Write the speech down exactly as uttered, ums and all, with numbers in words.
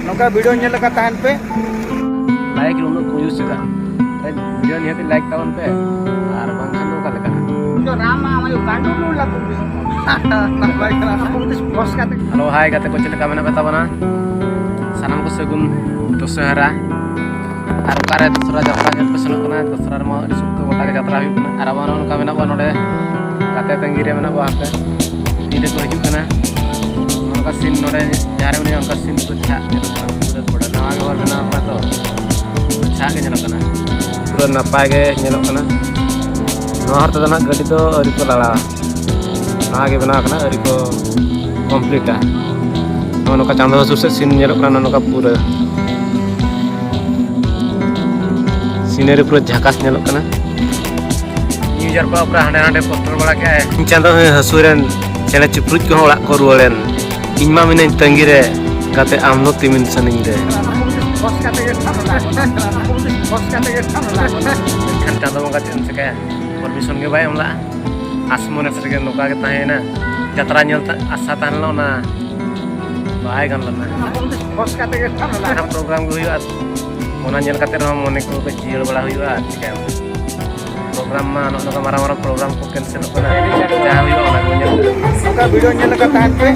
ᱱᱚᱝᱠᱟ ᱵᱷᱤᱰᱤᱭᱳ ᱧᱮᱞ ᱞᱮᱠᱟ ᱛᱟᱦᱮᱱ ᱯᱮ᱾ ᱞᱟᱭᱤᱠ ᱨᱮ ᱩᱱᱟᱹᱜ ᱠᱚ ᱤᱭᱩᱡᱽ ᱮᱫᱟ, ᱵᱷᱤᱰᱤᱭᱳ ᱱᱤᱦᱟᱹᱛ ᱞᱟᱭᱤᱠ ᱛᱟᱵᱚᱱ ᱯᱮ, ᱟᱨ ᱵᱟᱝᱠᱷᱟᱱ ᱫᱚ ᱚᱠᱟ ᱞᱮᱠᱟ? ᱤᱧ ᱫᱚ ᱨᱟᱢ ᱟᱢᱟᱭ ᱜᱟᱸᱰᱩ ᱞᱩ ᱞᱟᱹᱴᱩ ᱞᱩ᱾ ᱱᱟᱯᱟᱭ ᱠᱟᱱᱟ᱾ ᱟᱠᱚ ᱢᱤᱫᱴᱤᱡ ᱯᱷᱚᱥ ᱠᱟᱛᱮ᱾ ᱦᱮᱞᱳ, ᱦᱟᱭ ᱜᱟᱛᱮ ᱠᱚ, ᱪᱮᱫ ᱞᱮᱠᱟ ᱢᱮᱱᱟᱜ ᱯᱮ ᱛᱟᱵᱚᱱᱟ? ᱥᱟᱱᱟᱢ ᱠᱚ ᱥᱟᱹᱜᱩᱱ ᱫᱚᱥᱦᱟᱨᱟ᱾ ᱟᱨ ᱚᱠᱟᱨᱮ ᱫᱚᱥᱦᱟᱨᱟ ᱡᱟᱛᱨᱟ ᱧᱮᱞ ᱯᱮ ᱥᱮᱱᱚᱜ ᱠᱟᱱᱟ? ᱫᱚᱥᱦᱟᱨᱟ ᱨᱮᱢᱟ ᱟᱹᱰᱤ ᱥᱚᱠᱛᱚ ᱜᱚᱴᱟ ᱜᱮ ᱡᱟᱛᱨᱟ ᱦᱩᱭᱩᱜ ᱠᱟᱱᱟ᱾ ᱟᱨ ᱟᱵᱚ ᱱᱚᱜᱼᱚ ᱱᱚᱝᱠᱟ ᱢᱮᱱᱟᱜ ᱵᱚᱱᱟ ᱱᱚᱰᱮ, ᱜᱟᱛᱮ ᱛᱟᱺᱜᱤ ᱨᱮ ᱢᱮᱱᱟᱜ ᱵᱚᱱᱟ᱾ ᱦᱟᱯᱮ ᱛᱤᱨᱮ ᱠᱚ ᱦᱤᱡᱩᱜ ᱠᱟᱱᱟ? ᱱᱚᱝᱠᱟ ᱥᱤᱱ ᱱᱚᱰᱮ ᱡᱟᱦᱟᱸ ᱨᱮ ᱢᱮᱱᱟᱜᱼᱟ, ᱚᱱᱠᱟ ᱥᱤᱱ ᱠᱚ ᱪᱷᱟᱜ ᱧᱮᱞᱚᱜ ᱠᱟᱱᱟ᱾ ᱯᱩᱨᱟᱹ ᱜᱚᱰᱟ ᱱᱟᱣᱟ ᱜᱮ ᱦᱚᱨ ᱵᱮᱱᱟᱣ ᱠᱟᱱᱟ ᱛᱚ, ᱪᱷᱟᱜ ᱜᱮ ᱧᱮᱞᱚᱜ ᱠᱟᱱᱟ᱾ ᱯᱩᱨᱟᱹ ᱱᱟᱯᱟᱭ ᱜᱮ ᱧᱮᱞᱚᱜ ᱠᱟᱱᱟ᱾ ᱱᱚᱣᱟ ᱦᱚᱨ ᱛᱮᱫᱚ ᱱᱟᱦᱟᱜ ᱜᱟᱹᱰᱤ ᱫᱚ ᱟᱹᱣᱨᱤ ᱠᱚ ᱞᱟᱲᱟᱣᱟ᱾ ᱱᱟᱣᱟ ᱜᱮ ᱵᱮᱱᱟᱣ ᱠᱟᱱᱟ, ᱟᱹᱣᱨᱤ ᱠᱚ ᱠᱚᱢᱯᱞᱤᱴᱟ᱾ ᱱᱚᱜᱼᱚ ᱱᱚᱝᱠᱟ ᱪᱟᱸᱫᱚ ᱦᱟᱹᱥᱩᱨ ᱥᱮᱫ ᱥᱤᱱ ᱧᱮᱞᱚᱜ ᱠᱟᱱᱟ, ᱱᱚᱜᱼᱚ ᱱᱚᱝᱠᱟ ᱯᱩᱨᱟᱹ ᱥᱤᱱᱟᱨᱤ ᱯᱩᱨᱟᱹ ᱡᱷᱟᱠᱟᱥ ᱧᱮᱞᱚᱜ ᱠᱟᱱᱟ᱾ ᱱᱤᱭᱩ ᱤᱭᱟᱨ ᱠᱚ ᱯᱩᱨᱟᱹ ᱦᱟᱸᱰᱮ ᱱᱟᱸᱰᱮ ᱯᱳᱥᱴᱟᱨ ᱵᱟᱲᱟ ᱠᱮᱜᱼᱟᱭ᱾ ᱤᱧ ᱪᱟᱸᱫᱚ ᱦᱟᱹᱥᱩᱨ ᱨᱮᱱ ᱪᱮᱬᱮ ᱪᱤᱯᱨᱩᱡ ᱠᱚᱦᱚᱸ ᱚᱲᱟᱜ ᱠᱚ ᱨᱩᱣᱟᱹᱲᱮᱱ᱾ ᱤᱧ ᱢᱟ ᱢᱤᱱᱟᱹᱧ ᱛᱟᱺᱜᱤ ᱨᱮ, ᱜᱟᱛᱮ ᱟᱢ ᱫᱚ ᱛᱤᱢᱤᱱ ᱥᱟᱺᱜᱤᱧ ᱨᱮ? ᱮᱱᱠᱷᱟᱱ ᱪᱟᱸᱫᱚ ᱵᱚᱸᱜᱟ ᱪᱮᱫ ᱮᱢ ᱪᱤᱠᱟᱹᱭᱟ, ᱯᱟᱨᱢᱤᱥᱚᱱ ᱜᱮ ᱵᱟᱭ ᱮᱢ ᱞᱟᱜᱼᱟ᱾ ᱟᱥ ᱢᱚᱱᱮ ᱥᱟᱹᱨᱤᱜᱮ ᱱᱚᱝᱠᱟ ᱜᱮ ᱛᱟᱦᱮᱸᱭᱮᱱᱟ᱾ ᱡᱟᱛᱨᱟ ᱧᱮᱞ ᱛᱮ ᱟᱥᱟ ᱛᱟᱦᱮᱸ ᱞᱮᱱᱟ, ᱚᱱᱟ ᱵᱟᱭ ᱜᱟᱱ ᱞᱮᱱᱟ᱾ ᱯᱨᱳᱜᱨᱟᱢ ᱜᱮ ᱦᱩᱭᱩᱜᱼᱟ, ᱚᱱᱟ ᱧᱮᱞ ᱠᱟᱛᱮ ᱨᱮᱦᱚᱸ ᱢᱚᱱᱮ ᱠᱚ ᱠᱟᱹᱡ ᱡᱤᱭᱟᱹᱲ ᱵᱟᱲᱟ ᱦᱩᱭᱩᱜᱼᱟ᱾ ᱟᱨ ᱪᱤᱠᱟᱹᱭᱟᱢ, ᱯᱨᱳᱜᱨᱟᱢ ᱢᱟ ᱱᱚᱜᱼᱚ ᱱᱚᱝᱠᱟ ᱢᱟᱨᱟᱝ ᱢᱟᱨᱟᱝ ᱯᱨᱳᱜᱨᱟᱢ ᱠᱚ ᱠᱮᱱᱥᱮᱞᱚᱜ ᱠᱟᱱᱟ᱾ ᱡᱟᱦᱟᱸ ᱦᱩᱭᱩᱜᱼᱟ, ᱚᱱᱟ ᱜᱮ ᱧᱮᱞ ᱦᱩᱭᱩᱜᱼᱟ᱾ ᱱᱚᱝᱠᱟ ᱵᱷᱤᱰᱤᱭᱳ ᱧᱮᱞ ᱞᱮᱠᱟ ᱛᱟᱦᱮᱱ ᱯᱮ᱾